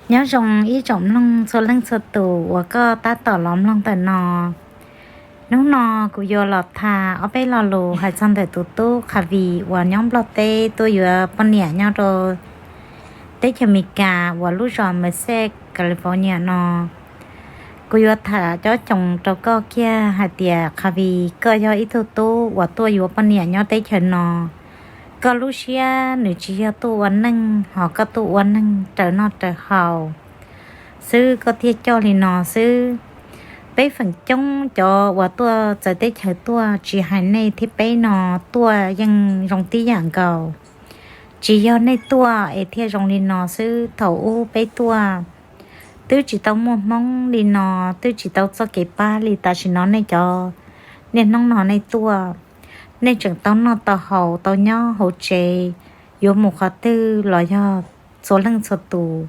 Nyob zoo ib tsoom mloog txhua leej txhua tus uas koj tab tom los mloog ntawm no. Hnub no kuv yuav los tham ob peb lo lus hais txog ntawm tus tub Khavi uas nyob Nplog teb tuaj yuav poj niam nyob rau teb chaws Amelikas uas lub zos Merced, California no. Kuv yuav tham cob coos rau koj kiag hais tias Khavi, koj yog ib tug tub uas tuaj yuav poj niam nyob teb chaws no. Koj lub siab nws tsis yog tuaj ua neej, ho koj tuaj ua neeg raws noj raws haus xwb koj thiaj coj li no xwb. Peb feem coob cov uas tuaj txawv teb chaws tuaj, tsis hais nej thiab peb no, tuaj yeej zoo tib yam nkaus. Tsis yog nej tuaj es thiaj zoo li no xwb. Thaum ub peb tuaj twb tsis tau muaj Hmoob li no, twb tsis tau txoj kev pab li tam sim no nej cov niaj hnub no nej tuaj. Nej tseem tau noj tau haus, tau nyob hauv tsev, yuav mus qhov twg los yog txhua leej txhua tus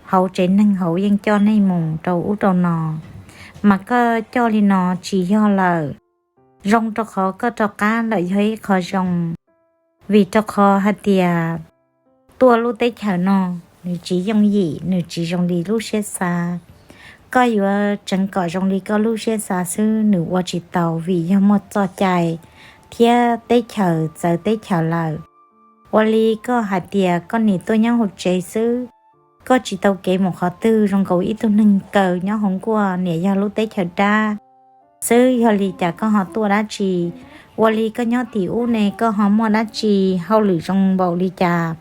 hauv tsev neeg hauv yeej coj nej mus rau ub rau no. Mas koj coj li no tsis yog lawm. Zoo rau qhov koj rov qab lawm yog ib qho zoo, vim rau qhov hais tias tuaj lub teb chaws no nws tsis yooj yim, nws tsis zoo li lub siab xav. Koj yuav tseev kom zoo li koj lub siab xav xwb nws ua tsis tau, vim yog muaj txoj cai thiab teb chaws txawv teb chaws lawm. Ua li koj hais tias koj nim tuaj nyob hauv tsev xwb, koj tsis tau kev mus qhov twg, zoo nkaus ib tug neeg kaw nyob hauv nkuaj, niam yog lub teb chaws dab xwb, yog li cas koj ho tuaj dab tsi? Ua li koj nyob tim ub ne koj ho muaj dab tsi hauj lwm zoo npaum li cas,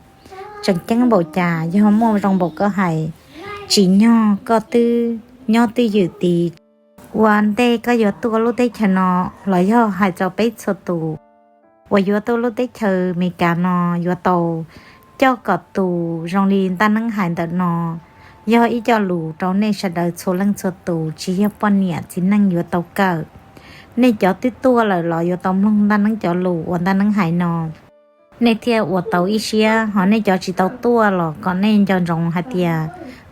tseem ceeb npaum cas? Yog muaj zoo npaum koj hais, tsim nyog koj twb nyob twj ywm tid. Ua ntej koj yuav tuaj lub teb chaws no los yog hais rau peb txhua tus uas yuav tuaj lub teb chaws Amelikas no, yuav tau coj kom tus zoo li ntaj neeb hais ntawm no, yog ib co lus rau nej sawv daws txhua leej txhua tus, tsis yog poj niam txiv neej yuav tau kawm. Nej cov twb tuaj lawm los yuav tau mloog ntaj neeb cov lus uas ntaj neeb hais no. Nej thiaj ua tau ib siab, ho nej cov tsis tau tuaj los kom nej nco ntsoov hais tias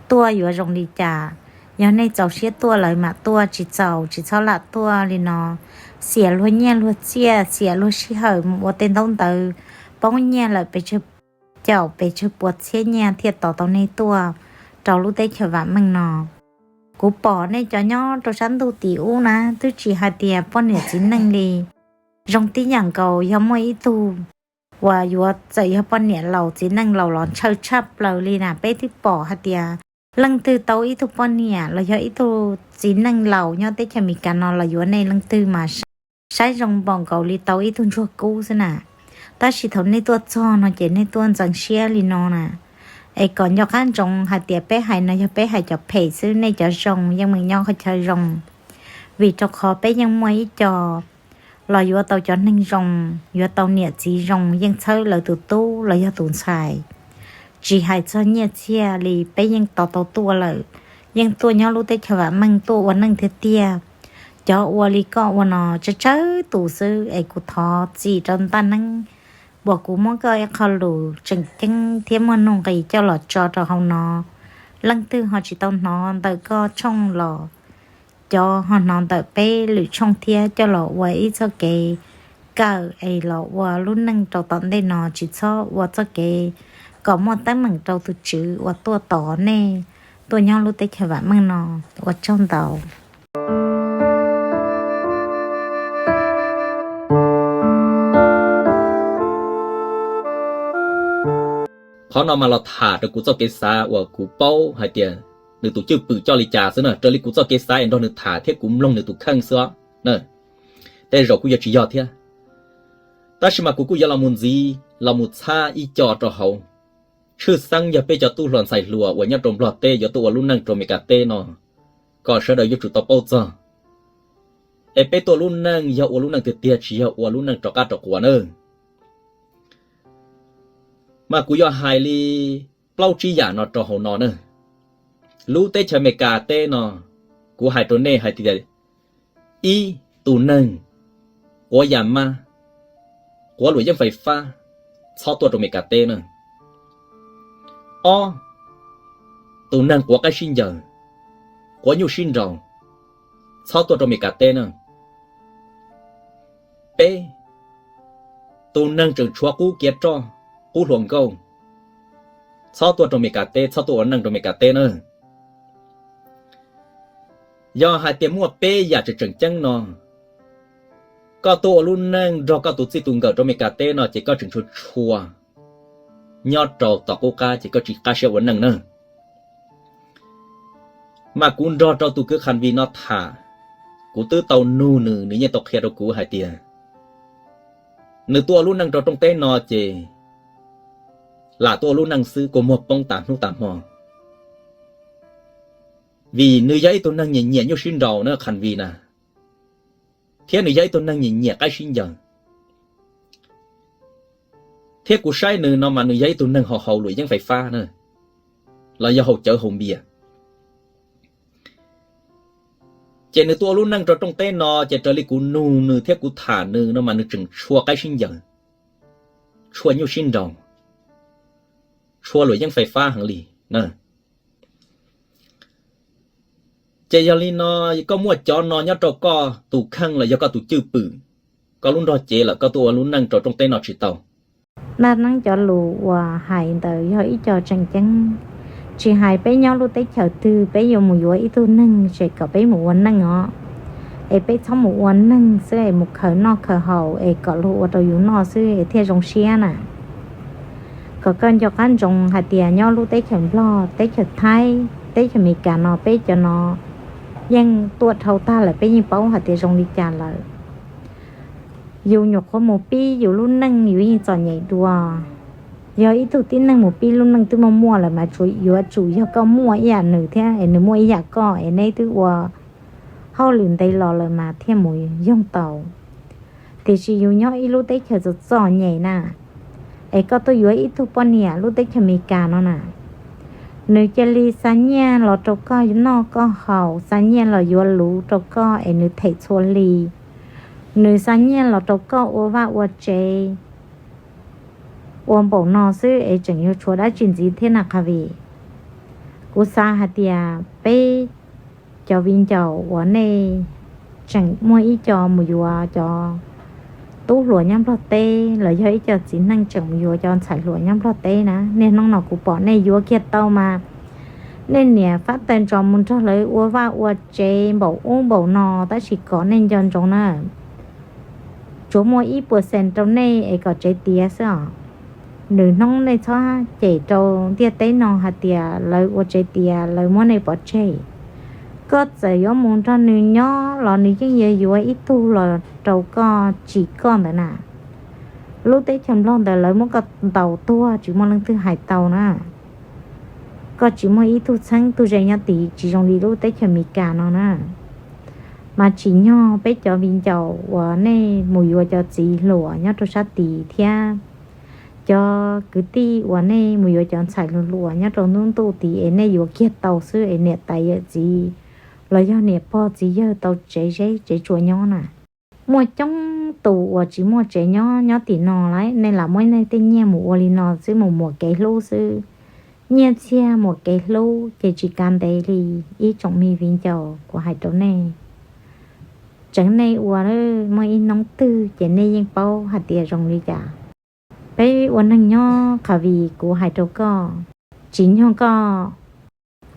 tuaj yuav zoo li cas. Yog nej txaus siab tuaj lawm mam tuaj, tsis txaus tsis txhob lam tuaj li no. Xiam luag nyiaj luag txiaj, xiam luag sij hawm mus ua tej ntaub ntawv, poob nyiaj lawm pes tsawg caum pes tsawg pua txhiab nyiaj thiaj tos tau nej tuaj rau lub teb chaws vam meej no. Kuv pom nej cov nyob rau sab ntuj tim ub na twb tsis hais tias poj niam txiv neej li. Zoo tib yam nkaus yog muaj ib tug uas yuav txawm yog poj niam laus txiv neej laus los ntshaw tshaj plaws li na. Peb twb pom hais tias leej twg tau ib tug poj niam los yog ib tug txiv neej laus nyob teb chaws Amelikas no los yuav nej leej twg mas saib zoo npaum nkaus li tau ib tug ntsuag kub xwb na. Tab sis thaum nej tuaj txog no ces nej tuaj ntxeev siab li no na. Es kom nco qab ntsoov hais tias peb hais no yog peb hais cov phem xwb, nej cov zoo yeej meem nyob qhov chaw zoo. Vim rau qhov peb yeej muaj ib co los yuav tau cov neeg zoo, yuav tau niam txiv zoo, yeej txhawb lawv tus tub los yog tus ntxhais. Tsis hais txog nyiaj txiag li peb yeej tos tau tuaj lawm, yeej tuaj nyob lub teb chaws vam meej tuaj ua neej tiag tiag. Cov ua li koj ua no tsawg tsawg tus xwb es kuv thov txim rau ntaj neeb uas kuv muab koj ib qho lus tseem ceeb thiab muaj nuj nqis coj los tso rau hauv no. Leej twg ho tsis tau hnov ntawm koj tshooj los cov ho hnov ntawm peb lwm tshooj thiab coj los ua ib txoj kev kawm es los ua lub neej rau tom ntej no, tsis txhob ua txoj kev kom muaj teeb meem rau tus tswv uas tuaj tos nej tuaj nyob lub teb chaws vam meej no. Ua tsaug ntau. Qhov no mas los tham rau kuv txoj kev xav uas kuv paub hais tias nws tus cwj pwm coj li cas xwb na, raws li kuv txoj kev xav es nrog nws tham thiab kuv mloog nws tus kheej xwb os. Tej zaum kuj yuav tsis yog thiab, tab sis mas kuv kuj yuav los mus ntxiv los mus txhab ib co rau hauv. Tshwj xeeb yog peb cov tub hluas ntxhais hluas uas nyob rau Nplog teb yuav tuaj ua lub neej rau Amelikas teb no, kom sawv daws yuav tsum tau paub txog. Es peb tuaj lub neej yog ua lub neej tiag tiag, tsis yog ua lub neej rov qab rov quas na. Mas kuv yuav hais li plaub tsib yam no rau hauv no na. Lub teb chaws Amelikas teb no, kuv hais rau nej hais tias, ib, tus neeg quav yas mab, quav luam yeeb fais fab, txhob tuaj rau Amelikas teb na. Ob, tus neeg quav qaib sib ncaws, quav nyuj sib nraus, txhob tuaj rau Amelikas teb na. Peb, tus neeg tseem tshuav qub kiav roj, qub hluas nkauj, txhob tuaj rau Meskas teb, txhob tuaj ua neej rau Meskas teb na. Yog hais tias muaj peb yam tseem tseem ceeb no, koj tuaj ua lub neej nrog koj tus txij tus nkawm rau Meskas teb no ces koj tseem tshua tshua nyob rau tom qub qab ces koj tsis qab siab ua neej na. Mas kuv nrog rau tus kwv Khavis no tham, kuv twb tau nug nws, nws yeej tau qhia rau kuv hais tias nws tuaj ua lub neej rau rooj teb no ces lam tuaj ua lub neej xwb, kua muag poob tas hnub tas hmo. Vim nws yog ib tug neeg nyiam nyiam nyuj sib nraus na Khavis na, thiab nws yog ib tug neeg nyiam nyiam qaib sib ncaws. Thiab kuv saib nws no mas nws yog ib tug neeg haus haus luam yeeb fais fab na, los yog haus cawv haus npias. Ces nws tuaj ua lub neej rau rooj teb no ces raws li kuv nug nws thiab kuv tham nws no mas nws tseem tshua qaib sib ncaws, tshua nyuj sib nraus, tshua luam yeeb fais fab heev li. Ces yog li no, koj muaj cov no nyob rau koj tus kheej los yog koj tus cwj pwm, koj lub nrog cev lawm koj tuaj ua lub neej rau rooj teb no tsis tau. Naj neeb cov lus uas hais ntawd yog ib co tseem ceeb. Tsis hais peb nyob lub teb chaws twg peb yuav mus yuav ib tug neeg ces kom peb mus ua neej os, es peb txhob mus ua neeg xwb es mus khaws noj khaws haus es kom luag ua rau yus noj xwb es thiaj zoo siab na. Kom koj nco qab ntsoov hais tias nyob lub teb chaws Nplog, teb chaws Thaib, teb chaws Amelikas no peb cov no yeej tuaj dhau tag lawm, peb yeej paub hais tias zoo li cas lawm. Yus nyuam qhuav mus pib yus lub neej yus yeej txom nyem dua. Yog ib tug tib neeg mus pib lub neej twb muaj muaj lawm mas yuav tsum yog koj muaj ib yam nws thiab es nws muaj ib yam koj es neb twb ua hauj lwm ntev los lawm mas thiaj mus yoog tau. Tiam sis yus nyob ib lub teb chaws txom txom nyem na, es koj tuaj yuav ib tug poj niam lub teb chaws Amelikas no na, nws cia li xa nyiaj los rau koj noj koj haus, xa nyiaj los yuav luv rau koj es nws them txhua hli. Nws xa nyiaj los rau koj ua vaj ua tsev, ua npaum no xwb es tseem yuav tshuav dab tsi ntxiv thiab na Khavis? Kuv xav hais tias peb cov viv ncaus uas nej tseem muaj ib co mus yuav cov tub hluas nyob Nplog teb los yog ib co txiv neej tseem mus yuav cov ntxhais hluas nyob Nplog teb na, niaj hnub no kuv pom nej yuav kiag tau mas nej niam fab tawg ntsos mus nrog lawv ua vaj ua tsev npaum ub npaum no, tab sis kom nej nco ntsoov na, tsuas muaj ib puas xees rau nej es kom tsev tiav xwb os. Nws hnub nej txhob cem rau ntiaj teb no hais tias lawv ua tsev tiav lawv muab nej pov tseg. Koj txawm yuav mus nrog nws nyob los nws yeej yuav yuav ib tug los rau koj tsim koj ntawd na. Lub teb chaws Nplog ntawd lawv muab koj ntaus tuag tsis muaj leej twg hais tau na. Koj tsis muaj ib tug txheeb tug ze nyob tid tsis zoo li lub teb chaws Amelikas no na. Mas tsim nyog peb cov viv ncaus uas nej mus yuav cov txiv hluas nyob rau sab tid thiab cov kwv tij uas nej mus yuav cov ntxhais hluas hluas nyob rau ntub ntuj tid es nej yuav kiag tau xwb es niam tais yawm txiv los yog niam pog txiv yawg tau tsev zeb tsev tsua nyob na. Muaj coob tus uas tsis muaj tsev nyob nyob tim no lawm, nej lam muab nej tej nyiaj mus ua li no xwb, mus muas kev hlub xwb. Nyiaj txiag muas kev hlub ces tsis kav ntev li, ib tsoom me viv ncaus kuv hais rau nej. Tseev nej ua muaj ib hnub twg ces nej yeej paub hais tias zoo li cas. Peb ua neeg nyob Khavis, kuv hais rau koj, tsim nyog koj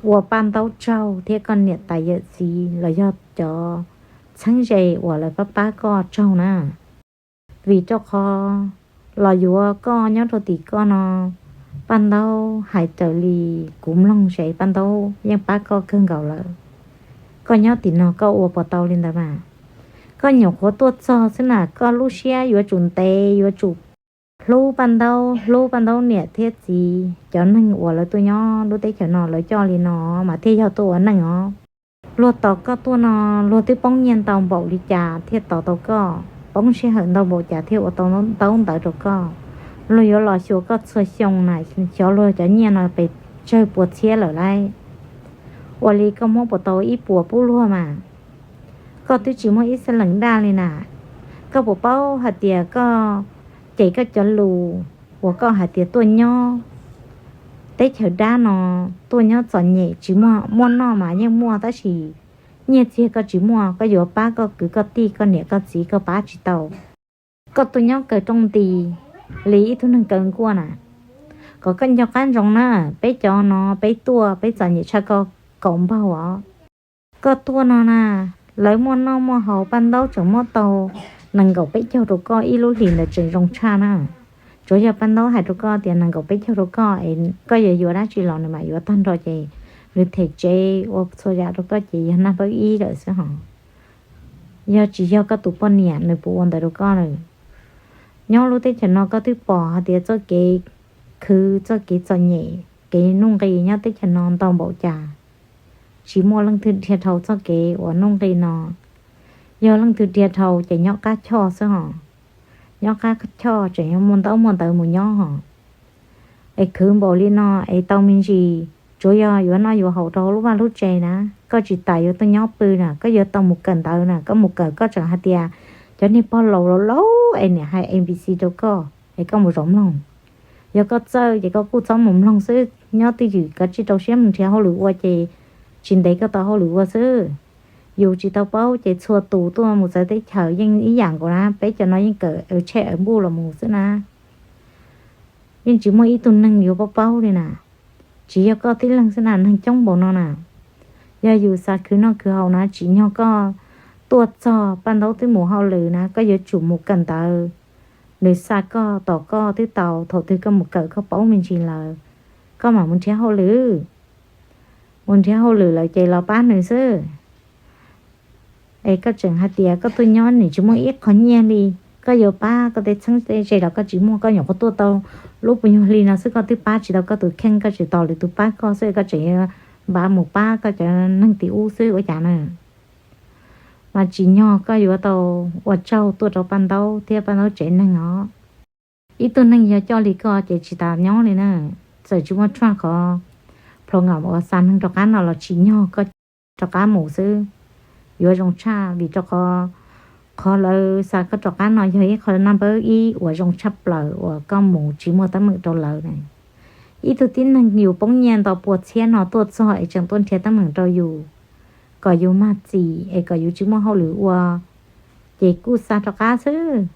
ua paj ntaub tsaug thiab koj niam tais yawm txiv los yog cov txheeb ze uas lawv pab pab koj tsaug na. Vim rau qhov los yuav koj nyob rau tim koj no, paj ntaub hais raws li kuv mloog ces paj ntaub yeej pab koj kawg nkaus lawm. Koj nyob tim no koj ua puas tau li ntawd mas? Koj nyuam qhuav tuaj txog xwb na, koj lub siab yuav tsum ntev, yuav tsum hlub paj ntaub, hlub paj ntaub niam thiab txiv. Cov neeg uas lawv tuaj nyob lub teb chaws no lawv coj li no mas thiaj yog tuaj ua neej os. Luag tos koj tuaj no, luag twb poob nyiaj ntau npaum li cas thiaj tos tau koj, poob sij hawm ntau npaum cas thiaj ua tau ntaub ntawv rau koj. Luag yuav los xyuas koj txhua xyoo na, xyov luag cov nyiaj no pes tsawg puas txhiab lawm lauj. Ua li koj muab puas tau ib puas pub luag mas? Koj twb tsis muaj ib xees lees daj li na. Koj puas paub hais tias koj cem koj cov lus uas koj hais tias tuaj nyob teb chaws dab no, tuaj nyob txom nyem tsis muaj, muaj noj mas yeej muaj tab sis nyiaj txiag koj tsis muaj, koj yuav pab koj kwv koj tij koj niam koj txiv koj pab tsis tau. Koj tuaj nyob kaw rooj nti li ib tug neeg kaw nkuaj na, kom koj nco qab ntsoov na, peb cov no peb tuaj peb txom nyem tshaj koj kaum npaug os. Koj tuaj no na, lawv muaj noj muaj haus, paj ntaub tseem muab tau nees nkaum peb caug rau koj, ib lub hlis ntawd tseem zoo tshaj na. Tsuav yog paj ntaub hais rau koj tias nees nkaum peb caug rau koj es koj yuav yuav dab tsi los nws mam yuav tag nrho ces nws them tsev ua txhua yam rau koj ces yog naj npawb ib lawm xwb hos. Yog tsis yog koj tus poj niam nws puas ua ntawd rau koj lawm? Nyob lub teb chaws no koj twb pom hais tias txoj kev khwv, txoj kev txom nyem, kev nuj nqis nyob teb chaws no ntau npaum cas, tsis muaj leej twg dhia dhau txoj kev uas nuj nqis no. Yog leej twg dhia dhau ces nyob qab choj xwb hos. Nyob qab choj tseem yuav muaj ntaub muaj ntawv mus nyob hos. Es khwv npaum li no es tau me ntsis, tsuav yog yuav noj yuav haus rau hauv lub vaj lub tsev na, koj tsis tas yuav tuaj nyob pw na, koj yuav tau mus kawm ntawv na, koj mus kawm koj tseem hais tias cov niag pog laus laus laus es niam hais A B C rau koj es koj mus zov mloog. Yog koj txawj ces koj kuj txhob mus mloog xwb, nyob twj ywm kav tsij rau siab mus nrhiav hauj lwm ua ces tsis ntev koj tau hauj lwm ua xwb. Yus tsis tau paub ces txhua tus tuaj mus txawv teb chaws yeej ib yam nkaus na, peb cov no yeej kawm aws tshej aws npuj los mus xwb na. Yeej tsis muaj ib tug neeg yuav paub paub li na. Tsis yog koj tib leeg xwb na, neeg coob npaum no na. Yog yus xav khwv noj khwv haus na, tsim nyog koj tuaj txog paj ntaub twb mus hauj lwm na, koj yuav tsum mus kawm ntawv. Nws xa koj tos koj twb tau, thaum twg koj mus kawm koj paub me ntsis lawm, koj mam mus nrhiav hauj lwm. Mus nrhiav hauj lwm lawm ces los pab nws xwb. Es koj tseem hais tias koj tuaj nyob nws tsis muaj ib qho nyiaj li, koj yuav pab koj tej txheeb tej ze los koj tsis muaj, koj nyuam qhuav tuaj tau lub puas nyuag hli no xwb koj twb pab tsis tau koj tus kheej, koj tseem tos lwm tus pab koj xwb, koj tseem yuav npav mus pab koj cov neeg tim ub xwb ua cas na. Mas tsim nyog koj yuav tau ua tsaug tuaj rau paj ntaub thiab paj ntaub tsev neeg os. Ib tug neeg yog coj li koj ces tsis tas nyob li na. Txawm tsis muaj tshuaj qhov plhov ngam uas xa neeg rov qab no los tsim nyog koj rov qab mus xwb yuav zoo tshaj, vim rau qhov, qhov lawv xa koj rov qab no yog ib qho naj npawb ib uas zoo tshaj plaws uas koj mus tsis muaj teeb meem rau lawv na. Ib tug tib neeg yus poob nyiaj nto pua txhiab no tuaj txog es tseem tuaj nrhiav teeb meem rau yus, kom yus mag txim es kom yus tsis muaj hauj lwm ua, ces kuj xa rov qab xwb.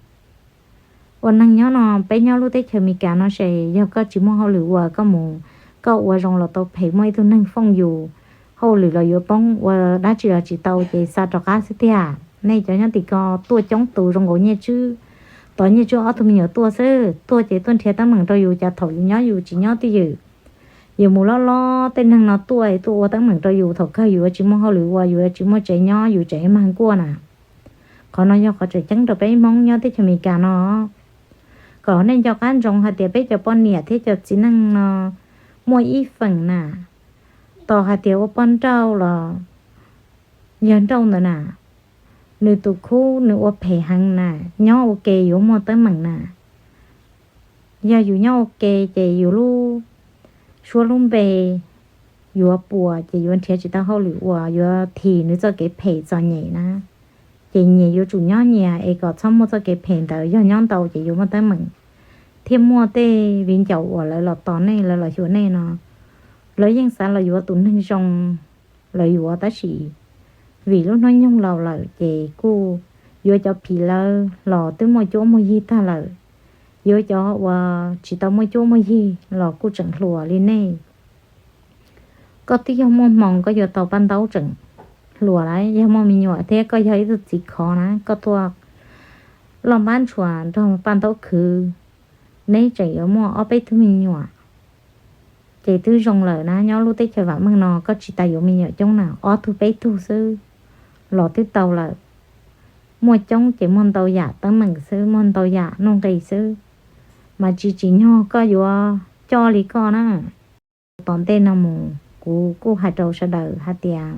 Ua neeg nyob no, peb nyob lub teb chaws Amelikas no ces yog koj tsis muaj hauj lwm ua, koj mus, koj ua zoo los tau phem, muaj ib tug neeg fooj yus, hauj lwm los yuav poob, ua dab tsi los tsis tau ces xa rov qab xwb tiag. Nej cov nyob tim ko tuaj coob tus zoo nkaus Nyiaj Tswb, tos Nyiaj Tswb ob tug me nyuam tuaj xwb, tuaj ces tuaj nrhiav teeb meem rau yus, cas thaum yus nyob yus tsis nyob twj ywm. Yus mus loj loj tej neeg no tuaj tuaj ua teeb meem rau yus, thaum kawg yus yuav tsis muaj hauj lwm ua, yus yuav tsis muaj tsev nyob, yus tseem mag nkuaj na. Qhov no yog qhov tseem ceeb rau peb Hmoob nyob teb chaws Amelikas no, kom nej nco qab ntsoov hais tias peb cov poj niam thiab cov txiv neej no muaj ib feem na, tos hais tias ua poj nrauj los yawg nrauj ntawd na, nws tus khub nws ua phem heev na, nyob ua ke yuav muaj teeb meem na. Yog yus nyob ua ke ces yus lub suab lub npe yuav puas, ces yuav nrhiav tsis tau hauj lwm ua, yuav thim nws txoj kev phem txom nyem na. Ces nyias yuav tsum nyob nyias es kom txhob muaj txoj kev phem ntawd, yog nyob ntau ces yuav muaj teeb meem. Thiaj muaj tej viv ncaus uas lawv los tos nej, lawv los xyuas nej no, lawv yeej xav los yuav tus neeg zoo, lawv yuav tab sis vim lub hnub nyoog laus lawm ces kuj yuav cov phim lawv los twb muaj cuab muaj yig tag lawm, yuav cov uas tsis tau muaj cuab muaj yig los kuj tseem hluas li nej. Koj twb yog muaj hmoo koj yuav tau paj ntaub tseem hluas lawm, yog muaj me nyuam thiab koj yog ib tug txiv khov na, koj tuaj loj npab ntshua nrog paj ntaub khwv, neb tseem yuav muaj ob peb tug me nyuam ces twb zoo lawm na. Nyob lub teb chaws vam meej no koj tsis tas yuav me nyuam coob na, ob tug peb tug xwb los twb tau lawm. Muaj coob ces muaj ntau yam teeb meem xwb, muaj ntau yam nuj nqis xwb, mas tsis tsim nyog koj yuav coj li koj na. Tom ntej no mus kuv kuj hais rau sawv daws hais tias,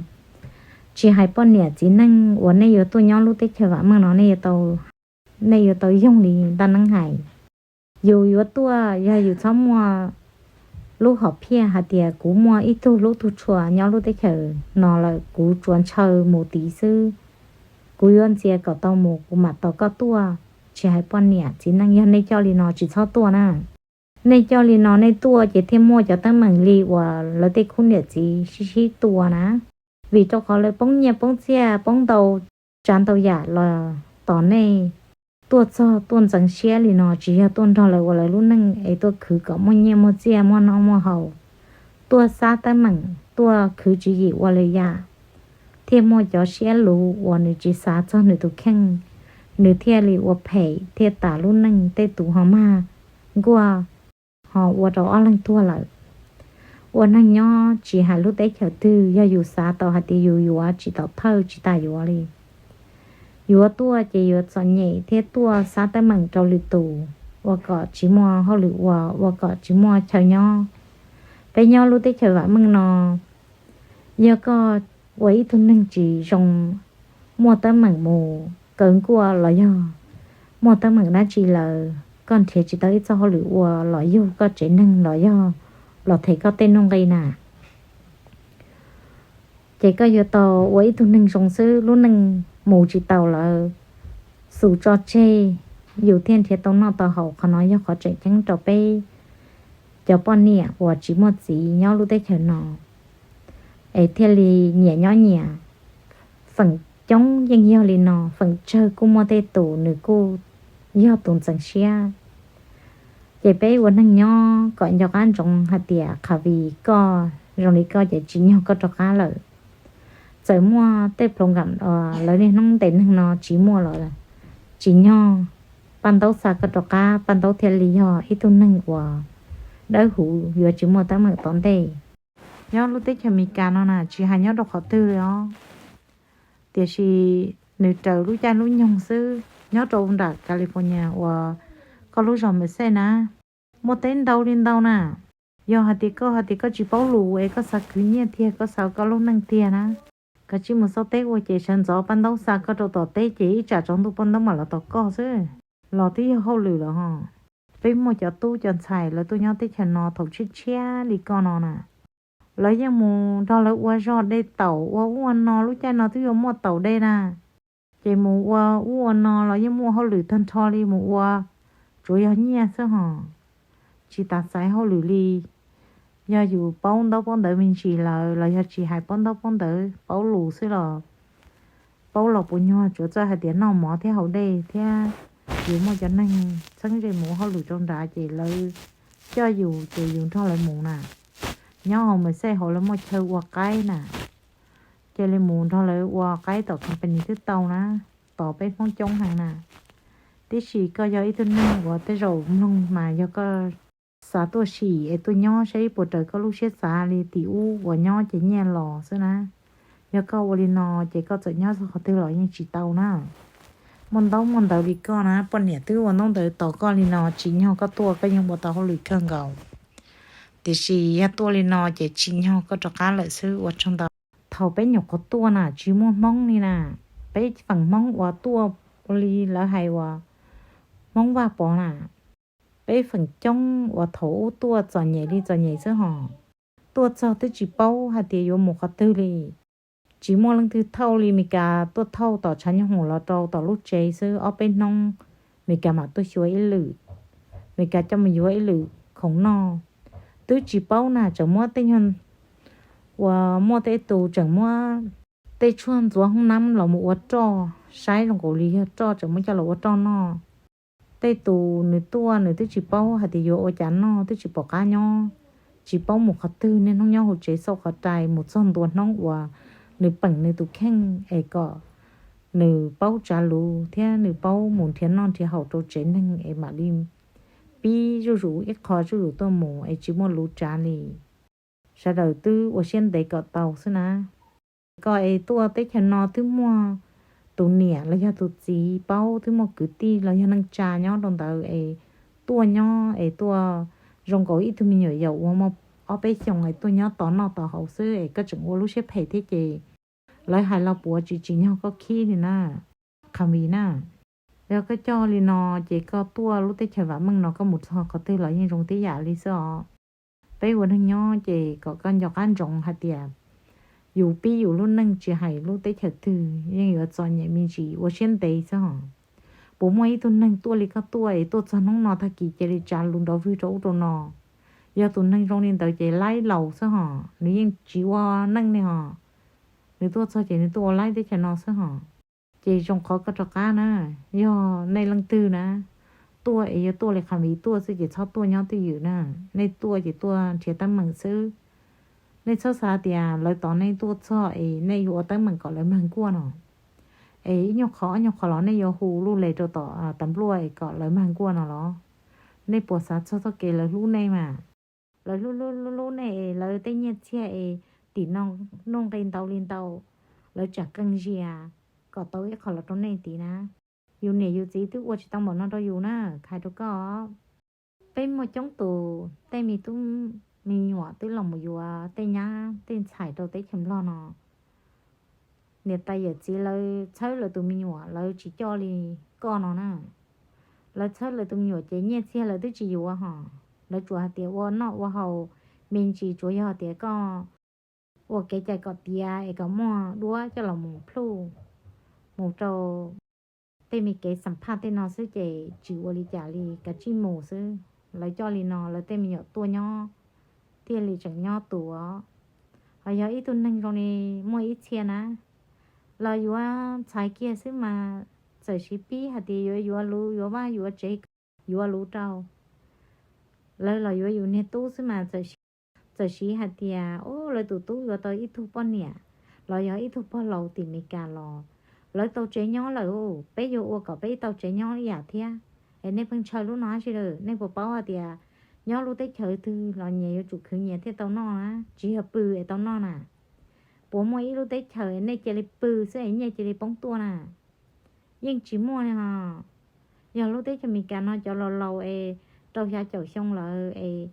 tsis hais poj niam txiv neej uas nej yuav tuaj nyob lub teb chaws vam meej no, nej yuav tau yoog li ntaj neeb hais. Yus yuav tuaj yog yus txhob muaj lub hom phiaj hais tias kuv muaj ib tug hlub tug tshua nyob lub teb chaws no lawm, kuv tsuas ntshaw mus tid xwb, kuv yuav ntxias kom tau mus kuv mam tos koj tuaj. Tsis hais poj niam txiv neej, yog nej coj li no tsis txhob tuaj na. Nej coj li no nej tuaj ces thiaj muaj cov teeb meem li uas lawv tej khub niam txiv sib sib tua na. Vim rau qhov lawv poob nyiaj poob txiaj poob ntau tsav ntau yam los tos nej, tuaj txog tuaj ntxeev siab li no tsis yog tuaj nrog lawv ua lawv lub neej es tuaj khwv kom muaj nyiaj muaj txiaj muaj noj muaj haus, tuaj xav teeb meem tuaj khwv tswv yim ua lwm yam, thiaj muaj cov siab luv uas nws tsis xav txog nws tus kheej, nws thiaj li ua phem thiaj tas lub neej, tej tus ho mag nkuaj ho ua rau ob leeg tuag lawm. Ua neeg nyob tsis hais lub teb chaws twg, yog yus xav tau hais tias yus yuav tsis tau thawj tsis tas yuav li. Yuav tuaj ces yuav txom nyem thiab tuaj xav teeb meem rau lwm tus, ua kom tsis muaj hauj lwm ua, ua kom tsis muaj chaw nyob. Peb nyob lub teb chaws vam meej no, yog koj ua ib tug neeg tsis zoo, muaj teeb meem mus kaw nkuaj los yog muaj teeb meem dab tsi lawm, koj nrhiav tsis tau ib txoj hauj lwm ua los yog koj tsev neeg los yog los them koj tej nuj nqi na, ces koj yuav tau ua ib tug neeg zoo xwb, lub neej mus tsis taus lawm, xus tso tseg, yus thiaj nrhiav tau noj tau haus. Qhov no yog qhov tseem ceeb rau peb cov poj niam uas tsis muaj txiv nyob lub teb chaws no, es thiaj li nyias nyob nyias. Feem coob yeej yog li no, feem tsawg kuj muaj tej tus nws kuj yog tus ntxeev siab. Ces peb ua neeg nyob kom nco qab ntsoov hais tias qhav vim koj zoo li koj ces tsim nyog koj rov qab lawm. Txawm muaj tej ploos kam lawv niaj hnub ntes neeg no tsis muaj los tsim nyog Paj Ntaub xa koj rov qab, Paj Ntaub thiaj li yog ib tug neeg uas dawb huv, yuav tsis muaj teeb meem tom ntej. Nyob lub teb chaws Amelikas no na tsis hais nyob rau qhov twg li os, tiam sis nws raws lub caij lub nyoog xwb. Nyob rau nram California uas koj lub zos Merced na, muaj teb ntau li ntau na. Yog hais tias koj hais tias koj tsis paub lus es koj xav khwv nyiaj tiag, koj xav koj lub neej tiag na, kav tsij mus xauj teb ua ces sawv ntxov Paj Ntaub xa koj rau tom teb ces ib tsam tsaus ntuj Paj Ntaub mam los tos koj xwb. Los twb yog hauj lwm lawm ho. Peb muaj cov tub cov ntxhais lawv tuaj nyob teb chaws no thaum tshiab tshiab li koj no na, lawv yeej mus nrog lawv ua zog de taum ua ub ua no, lub caij no twb yuav muaj taum de na. Ces mus ua ub ua no los yeej muaj hauj lwm tag nrho li, mus ua tsuav yog nyiaj xwb hos, tsis tas xaiv hauj lwm li. Yog yus paub ntaub paub ntawv me ntsis lawm los yog tsis hais paub ntaub paub ntawv, paub lus xwb los paub los puas nyuag, tsuav txawj hais tias noj mov thiab haus dej thiab yus muaj cov neeg txheeb ze mus ua hauj lwm rau nrad ces lawv coj yus ces yus nrog lawv mus na. Nyob hauv Merced hauv lawv muaj chaw ua qaib na, cia li mus nrog lawv ua qaib tom company twb tau na, tos peb Hmoob coob heev na. Tiam sis koj yog ib tug neeg uas tej zaum mloog mas yog koj xav tuaj sim es tuaj nyob saib puas raws koj lub siab xav li tim ub uas nyob ces nyiaj los xwb na. Yog koj ua li no ces koj txawm nyob txog qhov twg los yeej tsis tau na. Muaj ntaub muaj ntawv li koj na, poj niam twb ua ntaub ntawv tos koj li no, tsim nyog koj tuaj koj yeej ua tau hauj lwm kawg nkaus. Tiam sis yog tuaj li no ces tsim nyog koj rov qab lawm xwb, ua tsaug ntau. Thaum peb nyuam qhuav tuaj na tsis muaj Hmoob li na, peb feem Hmoob uas tuaj ua li lawv hais uas Hmoob Vaj Pov na, peb feem coob uas thaum ub tuaj txom nyem li txom nyem xwb hos, tuaj txog twb tsis paub hais tias yuav mus qhov twg li. Tsis muaj leej twg thauj li, Meskas tuaj thauj tom tshav nyooj hoom los rau tom lub tsev xwb, ob peb hnub Meskas mam tuaj xyuas ib lwm, Meskas coj mus yuav ib lwm khoom noj. Twb tsis paub na, tseem muab tej nyuag uas muaj tej tus tseem muab tej tshuaj ntxuav hoob nab los mus ua roj, saib zoo nkaus li yog roj, tseem muab coj los ua roj noj. Tej tus nws tuaj nws twb tsis paub hais tias yuav ua cas noj, twb tsis pom qab nyob, tsis paub mus qhov twg, niaj hnub nyob hauv tsev xauj qhov rais, mus txog ntua hnub uas nws peem nws tus kheej es kom nws paub tsav lus thiab nws paub mus nrhiav noj nrhiav haus rau tsev neeg es mam li pib zuj zus ib qho zuj zus tuaj mus es tsis muaj lus tsav li. Sawv daws twb ua siab ntev kom tau xwb na. Koj es tuaj teb chaws no twb muaj tus niam los yog tus txiv paub, twb muaj kwv tij los yog neej tsa nyob rau ntawd es tuaj nyob es tuaj zoo nkaus ib tug me nyuam yaus uas muaj ob peb xyoos es tuaj nyob tos noj tos haus xwb es koj tseem ua lub siab phem thiab ces lawv hais los puav tsis tsim nyog koj khib li na, Qhas Vim na. Yog koj coj li no ces koj tuaj lub teb chaws vam meej no koj mus txog qhov twg los yeej zoo tib yam li xwb os. Peb ua neeg nyob ces kom koj nco qab ntsoov hais tias yus pib yus lub neej tsis hais lub teb chaws twg yeej yuav txom nyem me ntsis, ua siab ntev xwb hos. Puas muaj ib tug neeg tuaj li koj tuaj es tuaj txog hnub no tag kis cia li tsav lus nrov vwg rau ub rau no? Yog tus neeg zoo li ntawd ces laib laus xwb hos, nws yeej tsis ua neej li hos. Nws tuaj txog ces nws tuaj ua laib teb chaws no xwb hos. Ces zoo qhov koj rov qab na, yog nej leej twg na tuaj es yuav tuaj li Qha Viv tuaj xwb ces txhob tuaj nyob twj ywm na. Nej tuaj ces tuaj nrhiav teeb meem xwb. Nej txhob xav tias lawv tos nej tuaj txog es nej yuav ua teeb meem kom lawv mag nkuaj no. Es ib nyuag qhov ob nyuag qhov los nej yuav hu lub les rau tom tas npluaj es kom lawv mag nkuaj no los? Nej puas xav txog txoj kev lawv hlub nej mas? Lawv hlub hlub hlub nej es lawv tej nyiaj txiag es tim no nuj nqi ntau li ntau, lawv tsam qee zias kom tau ib qho los rau nej tid na. Yus niam yus txiv twb ua tsis tau npaum no rau yus na, hais rau koj. Peb muaj coob tus tej me tub me nyuam twb los mus yuav tej nyab tej ntxhais rau teb chaws Nplog no. Niam tais yawm txiv lawv txhawb lawv tus me nyuam lawv tsis coj li koj no na. Lawv txhawb lawv tus me nyuam ces nyiaj txiag lawv twb tsis yuav hos, lawv tsuas hais tias ua noj ua haus me ntsis, tsuas yog tias koj ua kev cai kom tiav es kom muaj duab coj los mus pluj mus rau tej me kev xam phaj tej no xwb ces tsis ua li cas li, kav tsij mus xwb. Lawv coj li no lawv tej me nyuam tuaj nyob thiaj li tseem nyob tus os. Ho yog ib tug neeg zoo li muaj ib txhia na, los yuav ntxhais kiag xwb mas txawm siv pib hais tias yuav yuav luv yuav vaj yuav tsev, yuav luv rau lawv los yuav yus niag tub xwb mas txawm siv hais tias, o, lawv tus tub yuav tau ib tug poj niam los yog ib tug pog laus tim Meskas los lawv tau tsev nyob lawm, peb yuav ua kom peb tau tsev nyob ib yam thiab. Es nej pheej ntshaw lub no dab tsi lawm? Nej puas paub hais tias nyob lub teb chaws twg los nyias yuav tsum khwv nyias thiaj tau noj na, tsis yog pw es tau noj na. Puas muaj ib lub teb chaws nej cia li pw xwb es nyiaj cia li poob tuaj na? Yeej tsis muaj li hos. Yog lub teb chaws Amelikas no cov laus laus es rau xya caum xyoo lawm es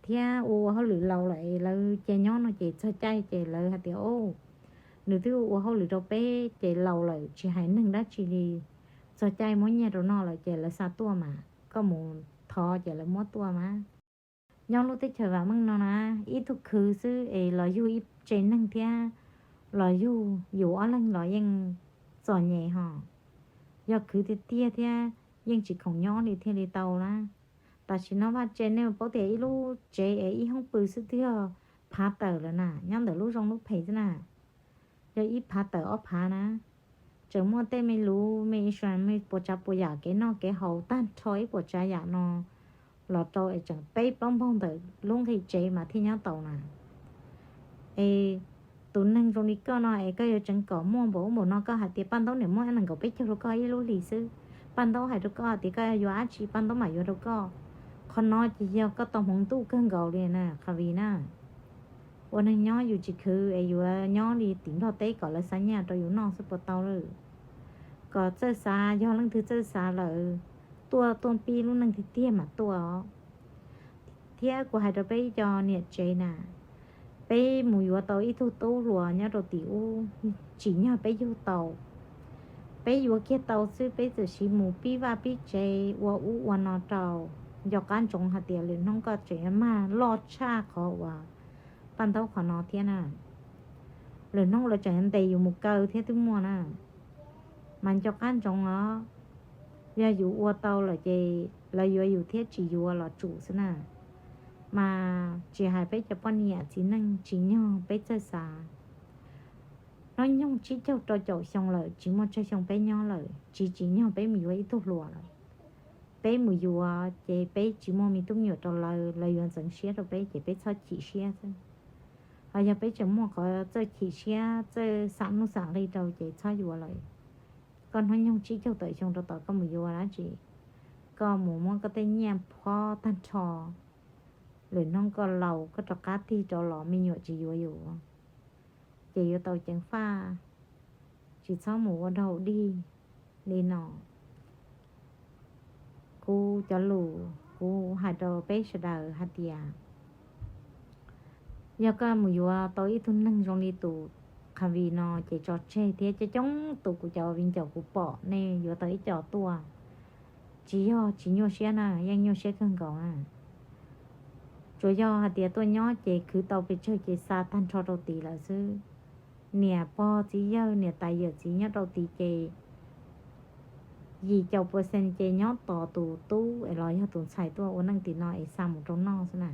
thiab ua ua hauj lwm laus lawm es lawv cia nyob no ces txog caij ces lawv hais tias, o, nws twb ua hauj lwm rau peb ces laus lawm tsis hais neeg dab tsi li, txog caij muab nyiaj rau noj lawm ces lawv xa tuaj mas, koj mus thov ces lawv muab tuaj mas. Nyob lub teb chaws vam meej no na, ib tug khwv xwb es los yug ib tse neeg thiab, los yug yus ob leeg los yeej txom nyem hos. Yog khwv tiag tiag thiab yeej tsis khoom nyob li thiaj li tau na. Tam sim no vaj tse nej paub tias ib lub tsev es ib hoob pw xwb twb yog phav tawm lawm na, nyob ntawm lub zoo lub phem xwb na. Yog ib phav tawm ob phav na, tseem muaj tej me luv me insurance me puas tsav puas yam kev noj kev haus tag nrho ib puas tsav yam no los rau es tseem peb plaub npaug ntawm lub nqi tsev mas thiaj nyob tau na. Es tus neeg zoo li koj no es koj yuav tseev kom muaj npaum ub npaum no, koj hais tias Paj Ntaub niam muab nees nkaum peb caug rau koj ib lub hlis xwb, Paj Ntaub hais rau koj tias koj yuav dab tsi Paj Ntaub mam yuav rau koj. Qhov no ces yog koj tau hmoov ntuj kawg nkaus li na Qha Vij na. Ua neeg nyob yus tsis khwv es yuav nyob li tim Nplog teb kom lawv xa nyiaj rau yus noj xwb puas tau lawm? Kom txawj xav, yog leej twg txawj xav lawm, tuaj tuaj pib lub neej tiag tiag mas tuaj os. Thiab kuv hais rau peb ib co niam tsev na, peb mus yuav tau ib tug tub hluas nyob rau tim ub, tsim nyog peb yug tau, peb yuav kiag tau xwb peb txawm siv mus pib vaj pib tsev ua ub ua no rau, nco qab ntsoov hais tias lwm hnub koj tseem mag loj tshaj qhov uas Paj Ntaub qhov no thiab na. Lwm hnub lawv tseem ntes yus mus kaw thiab twb muaj na. Mas nco qab ntsoov os, yog yus ua tau lawm ces lawv yuav yus thiab tsis yuav los tsum xwb na. Mas tsis hais peb cov poj niam txiv neej tsim nyog peb txawj xav. Hnub nyoog tsib caug rau caum xyoo lawm tsis muaj tsawg xyoo peb nyob lawm, tsis tsim nyog peb mus yuav ib tug hluas lawm. Peb mus yuav ces peb tsis muaj me tub me nyuam rau lawv, lawv yuav ntxeev siab rau peb ces peb txhob chim siab xwb. Ho yog peb tseem muaj qhov txawj chim siab txawj xam nuj xam nqi rau ces txhob yuav lawm. Koj hnub nyoog tsib caug tawm xyoo rau tom koj mus yuav dab tsi? Koj mus muab koj tej nyiaj phob tag nrho, lwm hnub koj laus koj rov qab tig rau los me nyuam tsis yuav yus, ces yuav tau ceev faj. Tsis txhob mus ua daug dig li no. Kuv cov lus kuv hais rau peb sawv daws hais tias, yog koj mus yuav tau ib tug neeg zoo li tus Qha Vij no ces tso tseg thiab coob coob tus kuv cov viv ncaus kuv pom nej yuav tau ib co tuaj, tsis yog tsis nyuaj siab na, yeej nyuaj siab kawg nkaus na. Tsuas yog hais tias tuaj nyob ces khwv tau pes tsawg ces xa tag nrho rau tid lawm xwb. Niam pog txiv yawg niam tais yawm txiv nyob rau tid ces yim caum percent ces nyob tos tus tub es los yog tus ntxhais tuaj ua neej tim no es xa mus rau noj xwb na.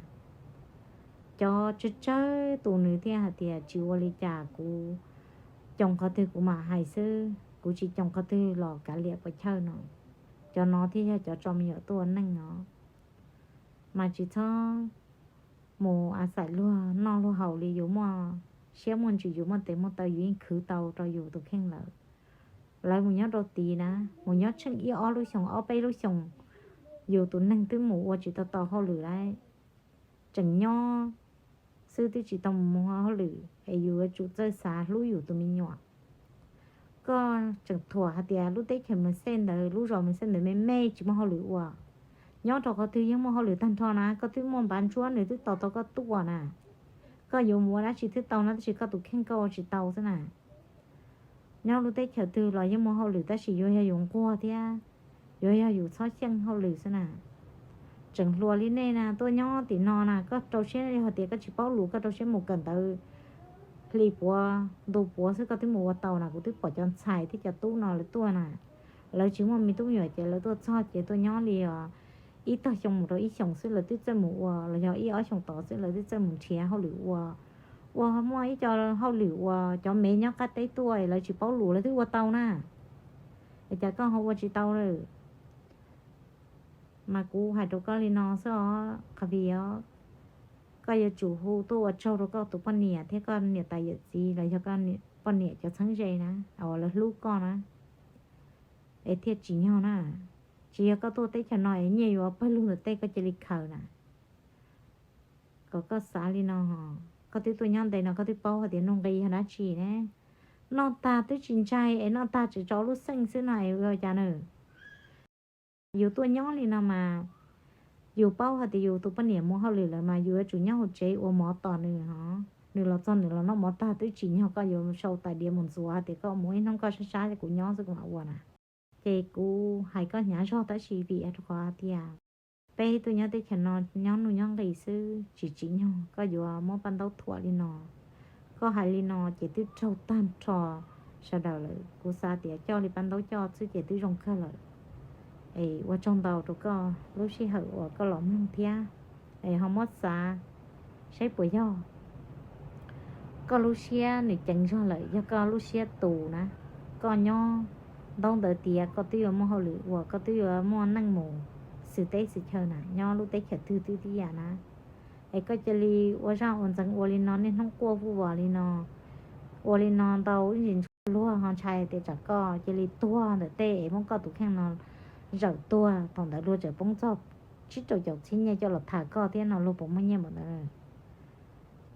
Cov tsawg tsawg tus nws thiaj hais tias tsis ua li cas, kuv coo qhov twg kuv mam hais xwb. Kuv tsis coos qhov twg los kav liam puas chawj no. Cov no thiaj yog cov tso me nyuam tuaj ua neej os. Mas tsis txhob mus a xais luag noj luag haus li, yus muaj siab muaj ntsws, yus muaj tes muaj taw, yus yeej khwv tau rau yus tus kheej lawm. Lawv mus nyob rau tid na, mus nyob tsheej ib ob lub xyoos, ob peb lub xyoos, yus tus neeg twb mus ua tsis tau tau hauj lwm lawm. Tseem nyob xwb twb tsis tau mus ua hauj lwm es yus yuav tsum txawj xav hlub yus tus me nyuam. Koj tseem thuam hais tias lub teb chaws Mexej ntawd, lub zos Mexej ntawd me me tsis muaj hauj lwm ua. Nyob rau qhov twg yeej muaj hauj lwm tag nrho na, koj twb muaj npav ntsuab nws twb tos tau koj tuaj na. Koj yuav mus ua dab tsi twb tau na, tab sis koj tus kheej koj ua tsis tau xwb na. Nyob lub teb chaws twg los yeej muaj hauj lwm, tab sis yuav yog yus nquag thiab yuav yog yus txhob xyeej hauj lwm xwb na. Tseem hluas li nej na, tuaj nyob tim no na, koj rau siab, yog tias koj tsis paub lus koj rau siab mus kawm ntawv hli puav ntu puav xwb koj twb mus ua tau na. Kuv twb pom cov ntxhais thiab cov tub no lawv tuaj na, lawv tsis muaj me tub me nyuam ces lawv tuaj txog ces tuaj nyob li os ib tog xyoo mus rau ib xyoos xwb lawv twb txawj mus ua, los yog ib ob xyoos tod xwb lawv twb txawj mus nrhiav hauj lwm ua. Ua muaj ib co hauj lwm uas cov me nyob qab teb tuaj lawv tsis paub lus lawv twb ua tau na. Es cas koj ho ua tsis tau lawm? Mas kuv hais rau koj li no xwb os, qhov vim os, koj yuav tsum hu tuaj ua tsaug rau koj tus poj niam thiab koj niam tais yawm txiv los yog koj poj niam cov txheeb ze na, uas lawv hlub koj na, es thiaj tsim nyog na. Tsis yog koj tuaj teb chaws no es nyiaj yuav pawg lug ntawm tej koj cia li khaws na. Kom koj xav li no, koj twb tuaj nyob ntev no koj twb paub hais tias nuj nqis yog dab tsi ne. Noj tag twb tsis ntshai es noj tag tseem tso lub xeej xwb no es ua cas na? Yus tuaj nyob li no mas yus paub hais tias yus tus poj niam mus hauj lwm lawm mas yus yuav tsum nyob hauv tsev ua mov tos nws os. Nws los txog nws los noj mov tag twb tsim nyog koj yuav sau tais diav mus ntxuav hais tias koj mus ib hnub koj sab sab kuv nyob xwb kuv mam ua na. Ces kuv hais koj hnyav zog tab sis vim rau qhov tias peb tuaj nyob teb chaws no nyob nuj nyob nqis xwb tsis tsim nyog koj yuav muab paj ntaub thuam li no. Koj hais li no ces twb raug tag nrho sawv daws lawm. Kuv xav tias coj li paj ntaub coj xwb ces twb zoo kawg lawm. Es ua tsaug ntau rau koj lub sij hawm uas koj los mloog thiab, es ho muab xav saib puas yog koj lub siab nws ceev zog lawm, yog koj lub siab tus na. Koj nyob ntaub ntawv tiav koj twb yuav muaj hauj lwm ua, koj twb yuav muaj neej mus xwm teb xwm chaw na, nyob lub teb chaws twg twb tib yam na. Es koj cia li ua zaj ua ntxeev ua li no niaj hnub quaj vuj vos li no, ua li no ntau ib ntsis ntshai luag ho ntshai tias tsam koj cia li tuag ntawm tej es muab koj tus kheej no zawm tuag, thaum ntawd luag tseem poob txog tsib rau caum txhiab nyiaj coj los tham koj thiab no luag puas muaj nyiaj npaum ntawd?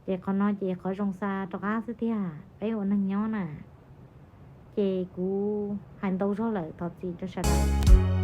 Ces qhov no ces qhov zoo xa rov qab xwb tiag, peb ua neeg nyob na. Ces kuv hais ntau zog lawm, thov txim rau sawv daws.